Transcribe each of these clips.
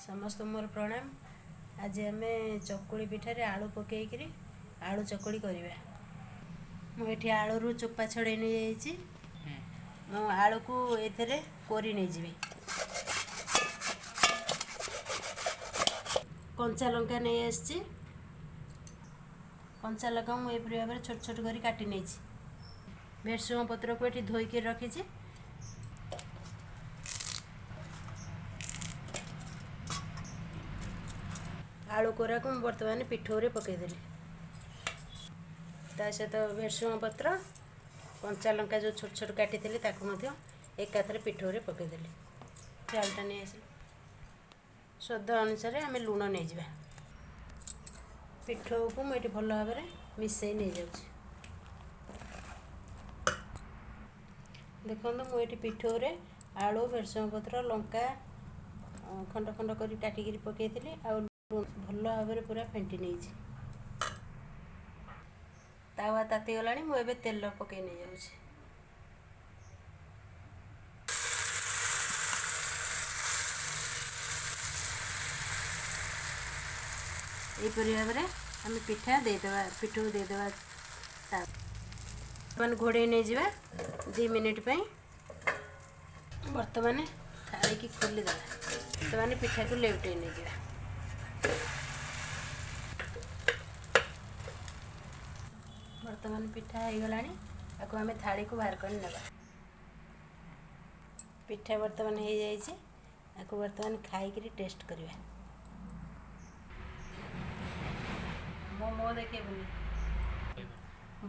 ସମସ୍ତଙ୍କୁ ମୋର ପ୍ରଣାମ। ଆଜି ଆମେ ଚକୁଳି ପିଠାରେ ଆଳୁ ପକାଇକିରି ଆଳୁ ଚକୁଳି କରିବା। ମୁଁ ଏଠି ଆଳୁରୁ ଚୋପା ଛଡ଼େଇ ନେଇଯାଇଛି। ମୁଁ ଆଳୁକୁ ଏଥିରେ କୋରି ନେଇଯିବି। କଞ୍ଚା ଲଙ୍କା ନେଇ ଆସିଛି। କଞ୍ଚା ଲଙ୍କା ମୁଁ ଏପରି ଭାବରେ ଛୋଟ ଛୋଟ କରି କାଟି ନେଇଛି। ଭେରସୁଙ୍ଗା ପତ୍ରକୁ ଏଠି ଧୋଇକି ରଖିଛି। ଆଳୁ କୋରାକୁ ମୁଁ ବର୍ତ୍ତମାନ ପିଠଉରେ ପକାଇଦେଲି। ତା ସହିତ ଭେରସୁଙ୍ଗା ପତ୍ର, କଞ୍ଚା ଲଙ୍କା ଯେଉଁ ଛୋଟ ଛୋଟ କାଟିଥିଲି ତାକୁ ମଧ୍ୟ ଏକାଥରେ ପିଠଉରେ ପକାଇଦେଲି। ଚାଉଳଟା ନେଇ ଆସିଲି। ସ୍ୱାଦ ଅନୁସାରେ ଆମେ ଲୁଣ ନେଇଯିବା। ପିଠଉକୁ ମୁଁ ଏଠି ଭଲ ଭାବରେ ମିଶାଇ ନେଇଯାଉଛି। ଦେଖନ୍ତୁ, ମୁଁ ଏଠି ପିଠଉରେ ଆଳୁ, ଭେରସୁଙ୍ଗା ପତ୍ର, ଲଙ୍କା ଖଣ୍ଡ ଖଣ୍ଡ କରି କାଟିକିରି ପକାଇଥିଲି ଆଉ ଭଲ ଭାବରେ ପୁରା ଫେଣ୍ଟି ନେଇଛି। ତାୱା ତାତିଗଲାଣି, ମୁଁ ଏବେ ତେଲ ପକାଇ ନେଇଯାଉଛି। ଏହିପରି ଭାବରେ ଆମେ ପିଠା ଦେଇଦେବା, ପିଠଉ ଦେଇଦେବା। ବର୍ତ୍ତମାନ ଘୋଡ଼େଇ ନେଇଯିବା 2 ମିନିଟ୍ ପାଇଁ। ବର୍ତ୍ତମାନ ଥାଳିକି ଖୋଲିଦେବା। ବର୍ତ୍ତମାନ ପିଠାକୁ ଲେଉଟେଇ ନେଇଯିବା। ବର୍ତ୍ତମାନ ପିଠା ହେଇଗଲାଣି, ତାକୁ ଆମେ ଥାଳିକୁ ବାହାର କରି ନେବା। ପିଠା ବର୍ତ୍ତମାନ ହେଇଯାଇଛି, ତାକୁ ବର୍ତ୍ତମାନ ଖାଇକିରି ଟେଷ୍ଟ କରିବା। ମୋ ଦେଖେଇବୁନି।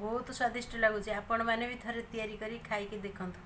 ବହୁତ ସ୍ୱାଦିଷ୍ଟ ଲାଗୁଛି। ଆପଣମାନେ ବି ଥରେ ତିଆରି କରି ଖାଇକି ଦେଖନ୍ତୁ।